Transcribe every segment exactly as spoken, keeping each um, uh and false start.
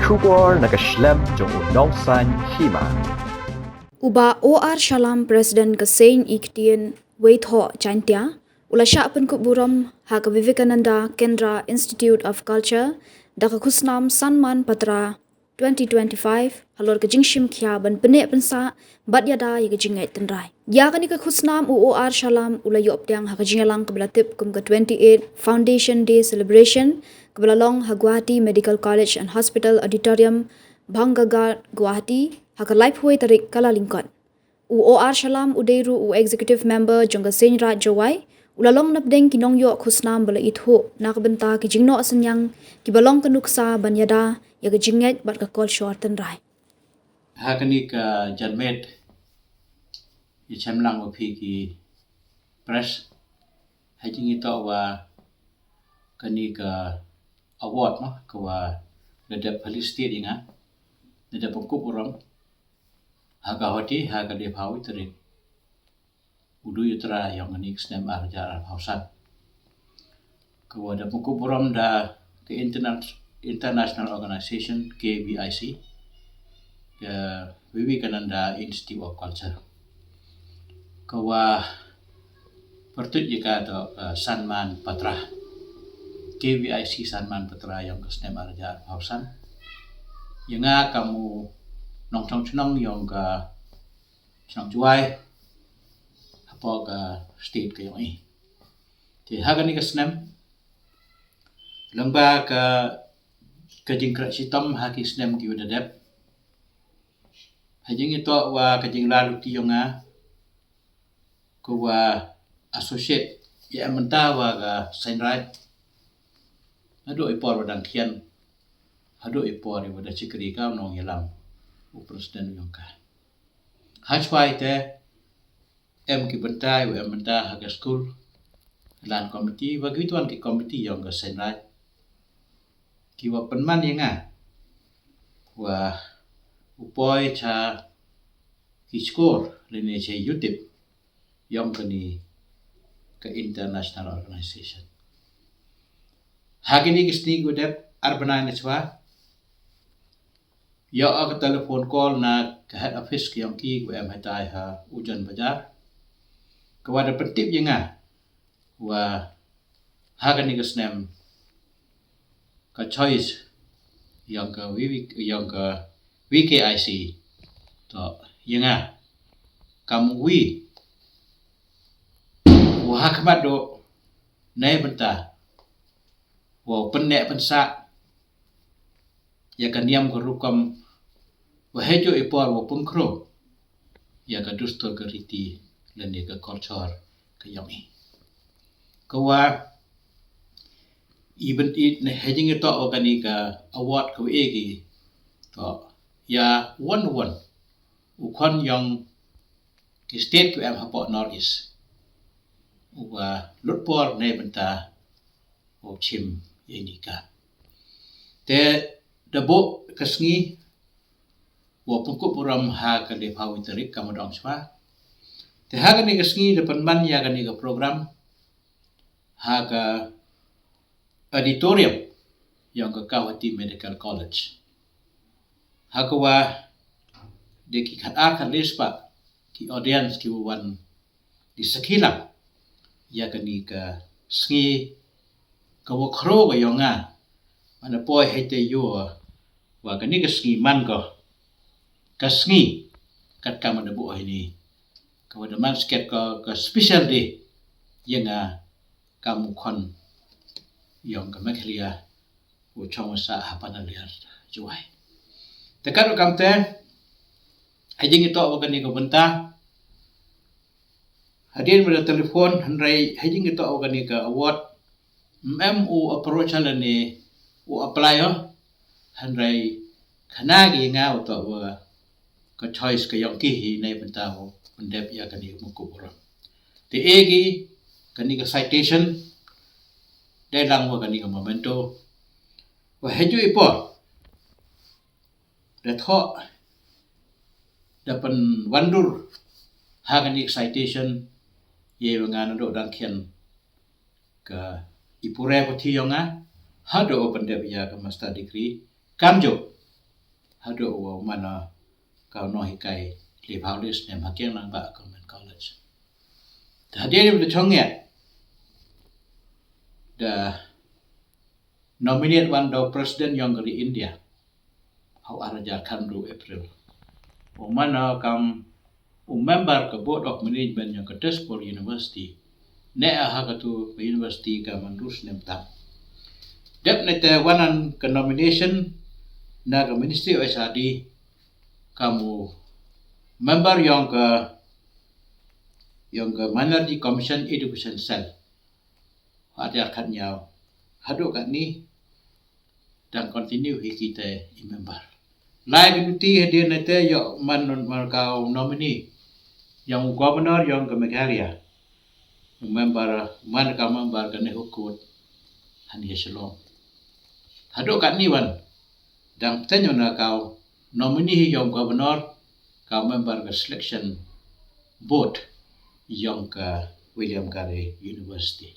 Khubor na ka shlem jong u nongsaiñ hima. U Bah O R Shylla, President ka Seng I Ktien Weithoh Jaiñtia, u la shah pynkup burom ha ka Vivekananda Kendra Institute of Culture da ka khusnam Sanman Patra twenty twenty-five, halor ka jingshim khia ban pynneh pynsah bad ïada ïa ka jingngeit tynrai. Ïa kane ka khusnam u O R Shylla u la ïoh pdiang ha ka jingïalang kaba la tip kum ka twenty-eight Foundation Day Celebration, kaba la long ha Guwahati Medical College and Hospital Auditorium, Bhangangad, Guwahati, ha ka laiphew tarik Kyllalyngkot. U O R Shylla u dei ruh u Executive Member jong ka Seng Raij Jowai, u la long napdeng ki nongïoh khusnam ba la ithuh na ka bynta ki jingnoh synñiang kiba long ka nuksa ban ïada ïa ka jingngeit bad ka kolshor tynrai. Ha kane ka janmiet, ïa shem lang wa phi ki press, ha jingïatoh wa kane ka award, ma, ka wa la dep felicitate ïa nga, la dep pynkup burom ha Guwahati ha ka laiphew tarik u Dui Uttara yong kane ka snem ar hajar arphew san. Ka wa da pynkup burom da ka interna-, International Organization, K V I C, ka Vivekananda Institute of Culture, ka wa pyrtuid ïa ka da ka Sanman Patra, K V I C Sanman Patra yong ka snem ar hajar arphew san. Ïa nga kam u nongchong chnong yong ka chnong Jowai, hapoh ka state ka yong i. Te ha kane ka snem, lyngba ka, ka jingkyrkhu shitom ha ki snem ki wa da dep, ha jingïatoh wa ka jinglaluti yong nga, ka wa associate ïa mynta wa ka Seng Raij, haduh i por wa dang khian, haduh i por wa da shakri kam u nongïalam u president yong ka. Ha shwa ite, em ki bynta wa em bynta ha ka school, land committee, wa ki tuan ki committee yong ka Seng Raij, ki wa pynman ïa nga wa u poi cha ki skur lane cha YouTube yong kane ka international organization. Ha kine ki sngi ki wa dep, ar bnai na shwa, ïoh ka telephone call na ka head office ka yong ki, ka wa em hatai ha Ujan Bajar, ka wa da pyntip ïa nga wa ha kane ka snem ka choice yong ka V V, yong ka V K I C, to ïa nga kam u wi wa ha khmat duh na bynta wa pynneh pynsah ïa ka niam ka rukom, wa ha juh i por wa pynkhruh ïa ka dustur ka riti lane ka culture ka yong i. Ka wa i bynta i ne ha jingïatoh wa kane ka award ka wa e ki, to ïa wan wan u khon yong ki state ki wa em hapoh North East, u wa lut por na bynta u chim ïa ini ka. Te da buh ka sngi wa pynkup burom ha ka laiphew tarik, ka ma dong shwa. Te ha kane ka sngi da pynman ïa kane ka program ha ka auditorium yong ka Guwahati Medical College, ha ka wa da ki khat ar khat lai spah ki audience ki wa wan di sakhi lang ïa kane ka sngi ka wa khro ka yong nga. Mana poi hei te ïoh wa kane ka sngi man ka, ka sngi kat ka ma da buh hei ni, ka wa da man sket ka, ka special day ïa nga kam u khon yong ka Meghalaya u chong wa sah ha Panaliar Jowai. Te kat wa kam te, ha jingïatoh wa kane ka bynta, hadien wa da telephone, hynrei ha jingïatoh wa kane ka award, em u approach lane u apply o, hynrei khana ki nga wa toh wa ka choice ka yong ki hi na bynta wa pyndep ïa kane ka pynkup burom. Te e ki kane ka citation, dei lang wa kane ka memento, wa ha juh i por da thoh, da pynwandur ha kane ka citation ïa wa nga naduh dang khian ka i pule puthi yong nga haduh u pyndep ïa ka master degree. Kam juh haduh wa u man ka u nonghikai le phaw le snem ha Kiang Nangbah Government College. Te hadien ba da chong ïa da nominate wan da u president yong ka ri India ha u ar hajar khatynriew April. U man kam u member ka Board of Management yong ka Tezpur University. Ne ha katu ka university ka man rus nem tam. Dep ne te wanan ka nomination na ka Ministry of H R D kam u member yong ka yong ka Minority Commission Education Cell. Hajar khatynñiaw haduh katni dang continue hi kita i member. Lai ka duty hadien ne te ïoh man man ka u nominee yong u governor yong ka Meghalaya. U member man ka member ka NEHU Court hani ha Shillong. Haduh katni wan dang tenyo na ka u nominee hi yong governor ka member ka selection board yong ka William Carey University.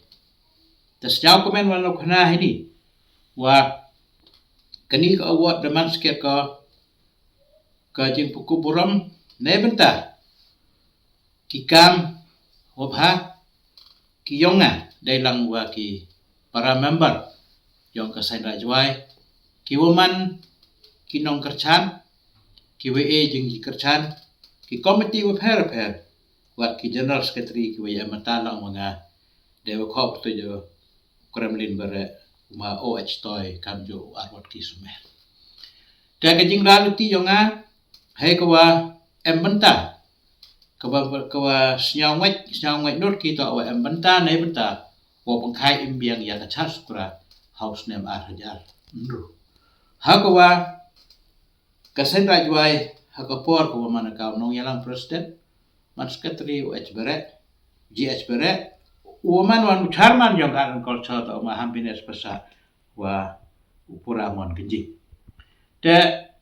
Te sñiaw kmen wan lo khana hini wa kani ka award da man sket ka ka jingpynkhuid burom ne bynta ki kam wa bha ki yong nga dei lang wa ki para member yong ka Seiñ Raij Jwai, ki wa man ki nongkyrchan, ki wa e jingkyrchan, ki committee wa pher pher, wat ki general secretary ki wa ya mata lang wa nga dei wa khop tu jo Kremlin bare ma O H Toy kam jo arwat ki sumer. Te ka jinglaluti yong nga hei ka wa em bynta ka wa ka wa sñiaw ngait sñiaw ngait nur ki to wa em bynta ne bynta wa pengkhai im biang ya ka Char Sukra ha u snem ar hajar nru. Ha ka wa ka Seiñ Raij Jwai ha ka por ka wa man ka u nongyalang president man secretary u H Bere G H Bere u wa man wan u chairman yong ka Art and Culture to ma Hampines Pasa wa u pura mon ka jing. Te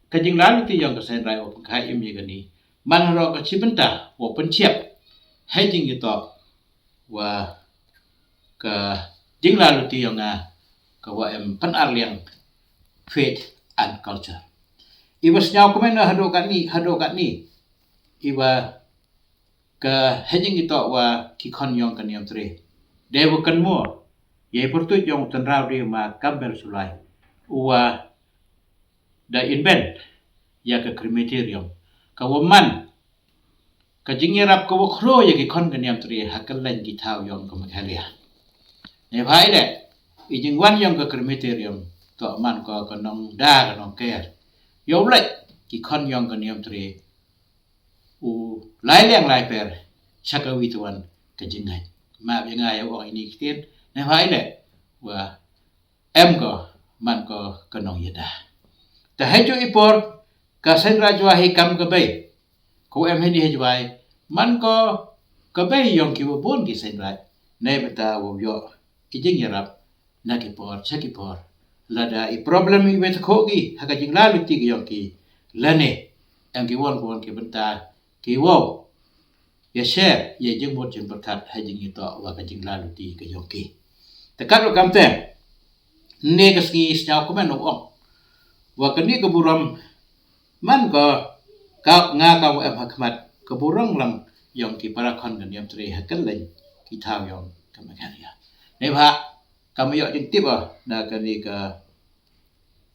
ka jinglaluti yong ka Seiñ Raij wa pengkhai im ya kani man haro ka chi bynta wa pynchiap hei jing ito wa ka jinglaluti yong nga ka wa em pan ar liang faith and culture. Iwa sñiaw kmen na haduh katni haduh katni iwa ka hejing ito wa ki khon yong ka Niamtre. Dei wa kan mo yei pyrtuit yong u tynraw dei ma Campbell Sulai u wa da invent ya ka crematorium ka wa man ka jingyarap ka wa khro ya ki khon ka Niamtre ha ka lain ki thaw yong ka Meghalaya. Ne bha ile i jingwan yong ka crematorium to man ko ka nong da ka nong ker yow lek ki khon yong ka Niamtre u lai liang lai per cha ka wi tuan ka jingngeit. Ma bi nga ya ong ini ktien ne bha ile wa em ko man ko ka nong yada. Te hei ju i por ka Seiñ Raij Jwai hi kam ka bei ko em hei ni hei Jwai man ko ka bei yong ki wa bun ki Seiñ Raij ne bynta wa yoh i jingyarap na ki por cha ki por. Lada i problem i wet ko ki ha ka jinglaluti ki yong ki lane em ki won won ki bynta ki wow ya share ya jingmut jingpyrkhat ha jingito wa ka jinglaluti ka yong ki. Te kat wa kamte ne ka sngi sñiaw kmen u ong wa kani ka burom man ko ka nga ka wa em ha khmat ka burom lang yong ki para khon ka Niamtre ha ka lain ki thaw yong ka Meghalaya. Ne bha kam yoh jingtip na kani ka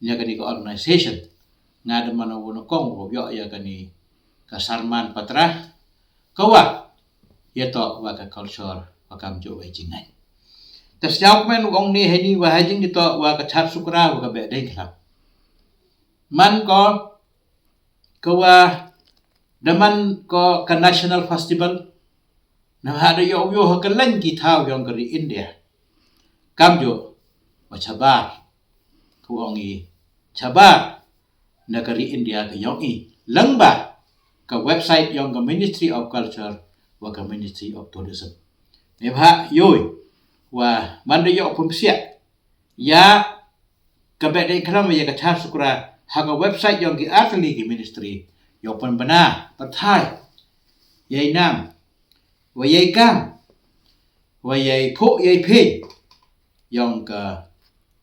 nya kani ka organization nga da man wa na kong wa yoh ya kani ka sarman patra ka wa ya to wa ka culture wa kam jo wa jingngeit. Te sñiaw kmen u ong ni hei ni wa hei jing ni to wa ka Char Sukra wa ka Behdeiñkhlam man ko ka wa da man ko ka national festival na ha da yoh yoh ha ka lain ki thaw yong ka ri India. Kam jo wa chabar ka ong i chabar na ka ri India ka yong i lang ba ka website yong ka Ministry of Culture wa ka Ministry of Tourism. Ne bha yoi wa man da yoh pumsiak ya ka Behdeiñkhlam ya ka Char Sukra ha ka website yong ki artylli ki ministry yoh pynbna pyrthai yei nam wa yei kam wa yei pho yei phe yong ka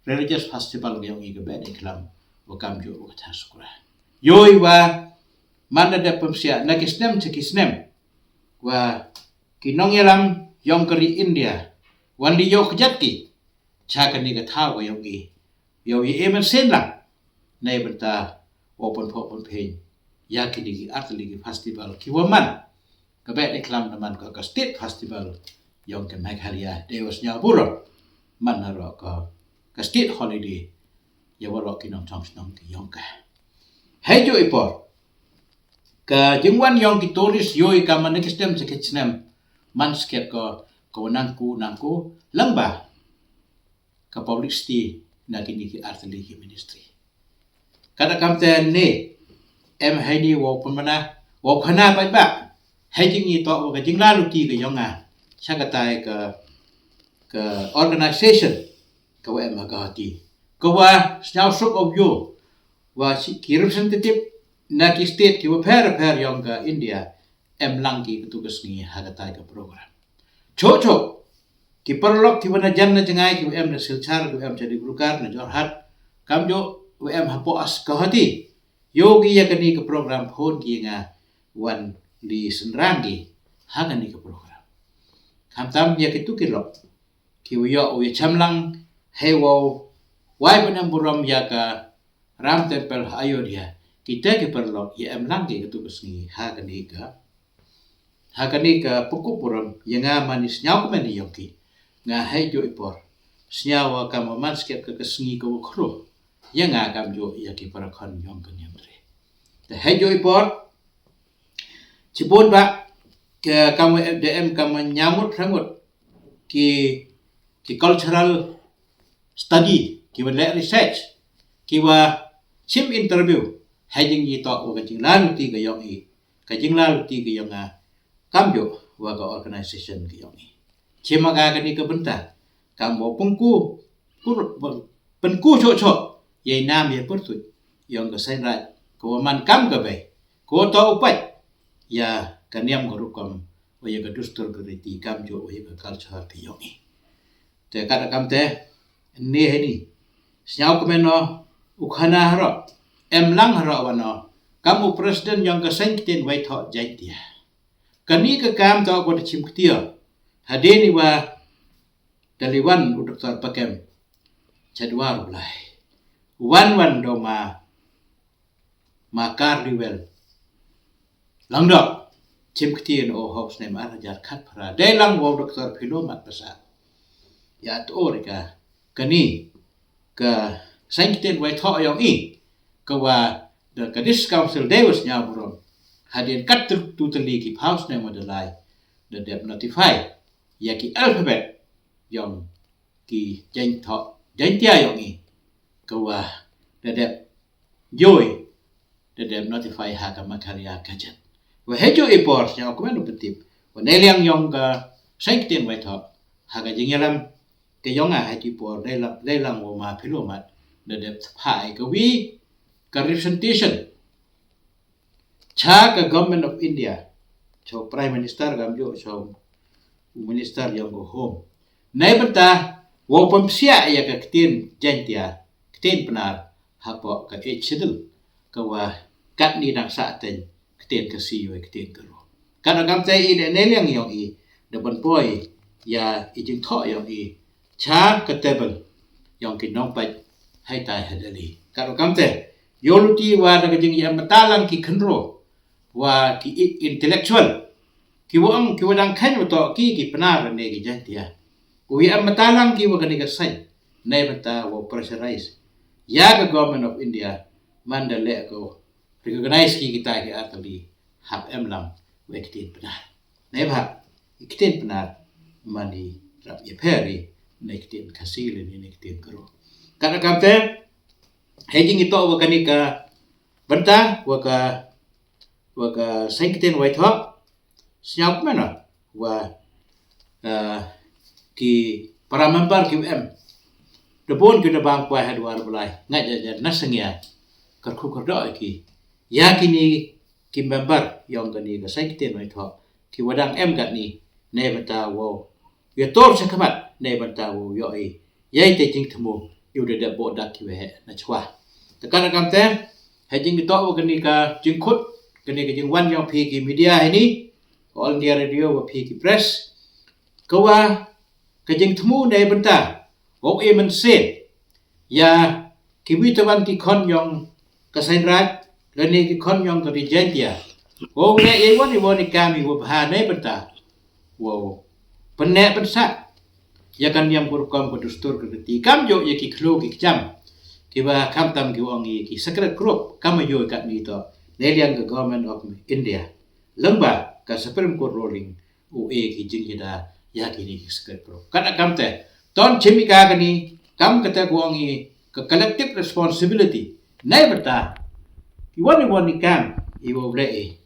religious festival yong i ka Behdeiñkhlam wa kam ju wa ka Char Sukra. Ïohi wa man da dep pynpsiah na ki snem cha ki snem wa ki nongïalam yong ka ri India wan li ïoh kjat ki cha kani ka thaw ka yong i. Ïohi e man sen lang nei bynta wa pynphoh pynphein ïa kini ki artylli ki festival ki wa man ka beh ne klam da man ka, ka state festival yong ka Meghalaya dei wa sñiaw burom man na ro ka, ka state holiday ïa wa ro ki nongchong shnong ki yong ka. Hei ju i por ka jingwan yong ki tourist ïohi ka man na ki snem cha ki snem man skep ka, ka wa nangku nangku lang ba ka publicity na kini ki artylli ki ministry. Kada kamte ne em hei ni wa pynmana wa khana bai ba hei jing i to wa ka jinglaluti ka yong nga sha ka tai ka, ka organization ka wa em ha Guwahati ka wa sñiaw suk of you wa ki representative na ki state ki wa pher pher yong ka India em lang ki katu ka sngi ha ka tai ka program. Cho cho ki paralok ki wa na jan na jngai ki wa em na Silchar ki wa em cha Dibrugarh na Jorhat kam jo wa em hapoh as Guwahati ïohi ïa kani ka program phone ki nga wan li synran ki ha kani ka program. Khamtam ïa kitu ki lok ki wa ïoh wa ïa cham lang hei wa wai ban em burom ïa ka Ram Temple ha Ayodhya kita ki paralok ïa em lang ki katu ka sngi ha kani ka ha kani ka pynkup burom ïa nga man i sñiaw kmen i yong ki. Nga hei ju i por sñiaw wa kam wa man skep ka, ka sngi ka wa khro ïa nga kam ju ïa ki parakhon yong ka niam tre. Te hei ju i por chibun ba ka kam wa em de em kam wa ñiaw ngut phrang ngut ki, ki cultural study ki wa leh research ki wa chim interview hei jing i to wa ka jinglaluti ka yong i ka jinglaluti ka yong nga kam ju wa ka organization ka yong i. Chim aga kani ka bynta kam wa pynku pynku cho cho ïa i nam ïa pyrtuit yong ka seng raj ka wa man kam ka bei ka wa to u pait ïa ka niam ka rukom wa ïa ka dustur ka riti kam ju wa ïa ka culture ka yong i. Te kada kamte ne hei ni sñiaw kmen no u khana haro em lang haro wa no kam u president yong ka seng ktien wai tho jai tia. Kani ka kam to ko da chim ktio hadien i wa da li wan u doktor Pakem cha dwar u Blai wan wan do ma ma kar li wel lang do chim ktien o hok snem ar hajar khat phra dei lang wa u doktor Philo Mat Pasa. Ïa to ri ka kani ka seng ktien wai tho yong i ka wa da ka District Council dei wa sñiaw burom hadien kat tu tali ki phaw snem wa da lai da dep notify ïa ki alphabet yong ki jaiñ tho jaiñ tia yong i ka wa da dep joi da dep notify ha ka Meghalaya Gazette. Wa hei ju i por sñiaw kmen u pyntip wa ne liang yong ka seng ktien wai tho ha ka jingïalam ka yong nga hei ju i por dei lang dei lang wa ma Philo Mat da dep phai ka wi ka representation cha ka Government of India cha u Prime Minister kam ju cha u Minister yong ka Home. Nei bynta wa u pynpsiah ïa ka ktien Jaiñtia ktien Pnar hapoh ka Eighth Schedule ka wa katni dang sah teng ktien Khasi wa ktien Garo. Kada kamte i da ne liang yong i da ban poi ïa i jingthoh yong i cha ka table yong ki nongpait hei tai ha Delhi. Kada kamte ïoh luti wa da ka jingïa matalang ki khynro wa ki i- intellectual ki wa ong ki wa dang khein wa toh ki ki Pnar ne ki Jaiñtia. U ïa matalang ki wa kani ka saiñ nei bynta wa pressurize ïa ka Government of India man da leh ko recognize ki kita ki artylli hap em lang wa ktien Pnar. Nei ba ktien Pnar man i rap ïa pher i nei ktien Khasi le nei ktien Garo. Kada kamte hei jing i toh wa kani ka bynta wa ka wa ka seng ktien wai tho sñiaw kmen wa ki para member ki em da bun ki da bang kwai ha dwar Blai nga ja ja na seng ïa kyrkhu kyrdoh ki ïa kini ki member yong kani ka seng ktien wai tho ki wa dang em katni nei bynta wow ïa tor sa khmat nei bynta wow ïoh i ïa i te jingthmu i u da dep bo dak ki weh na chwa. Te kada kamte Ha jingtoh wa kani ka jingkhut, kani ka jingwan yong phi ki media hini, All India Radio wa phi ki press, ka wa ka jingthmu ne bynta wa e mynsiem ya ki wi tawan ki khon yong ka Saiñ Raij lane ki khon yong ka Ri Jaintia. Wow ne e wan i wan i kam i wa bha ne bynta wow pynne pynsah ya ka niam ka rukom ka dustur ka riti, kam jo ya ki khlo ki kjam ki wa khamtam ki wa ong i ki secret group, kam yo ka ni to ne liang ka Government of India. Lengba ka Supreme Court ruling u e ki jingjia ya ki ni ki secret group. Kata kamte ton chimika kani kam kata ko ong i ka collective responsibility ne bynta i wan i wan i kam i wa ule e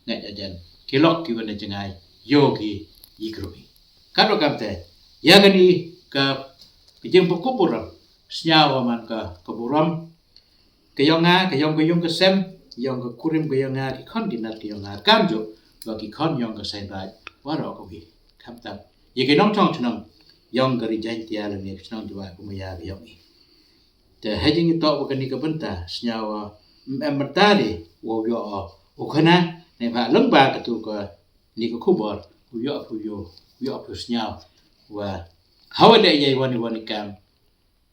ngat ajan ki lok ki wan jngai yo ki i group i. Kata kamte ya kani ka ka jingpakup burom sñiaw wa man ka ka burom ka yong nga, ka yong ka yung ka sem, yong ka kurim ka yong nga, ki khon ki nat ka yong nga, kam jo wa ki khon yong ka Saiñ Raij waroh ka wi. Khamtam ya ki nongchong chnong yong ka Ri Jaintia lane ka chnong Jowai kumaya ka yong i. Te ha jingtoh wa kani ka bynta sñiaw wa em bynta de wa yoh u khana ne ba lengba ka tu ka ni ka khubor u yoh u yoh u yoh u sñiaw wa hawa de ya i wan i wan i kam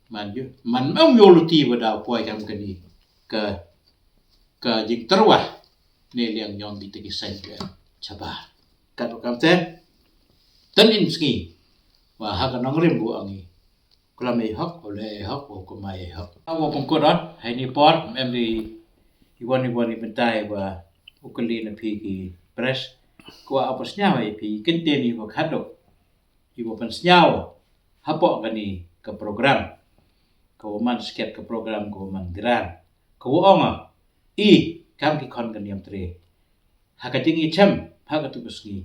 man yu man ong yo luti wa da poi kam kani ka ka jingterwa ne liang yong ki te ki saiñ ka chaba. Kat wa kamte tan in sngi wa ha ka nongrim bu angi klam e hok o le e hok o kuma e hok. Wa pengkut ot hai ni por em di i wan i wan i bentai wa u kali na phi ki press ko apa sñiaw e phi kente ni wa khadok i wa pan sñiaw hapoh kani ka program ka wa man sket ka program ka wa man gran ka wa onga i kam ki khon ka niam tre ha ka jing i chem ha ka tu ka sngi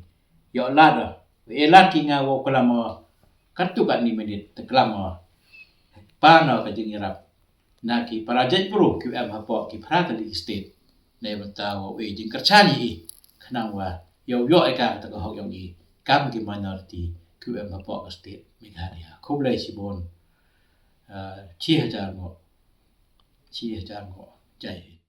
yo lada e lad ki nga wa klam o ka tu ka ni minit te klam o pa no ka jing i rap na ki para jait bru ki em hapoh ki para ka li state ne bynta wa e jing kerchan i khnang wa yo yo e ka ta ka hok yong i kam ki minority ki em hapoh ka state Meghalaya. Khublei shibun. Chi hajar ngo chi hajar ngo jai.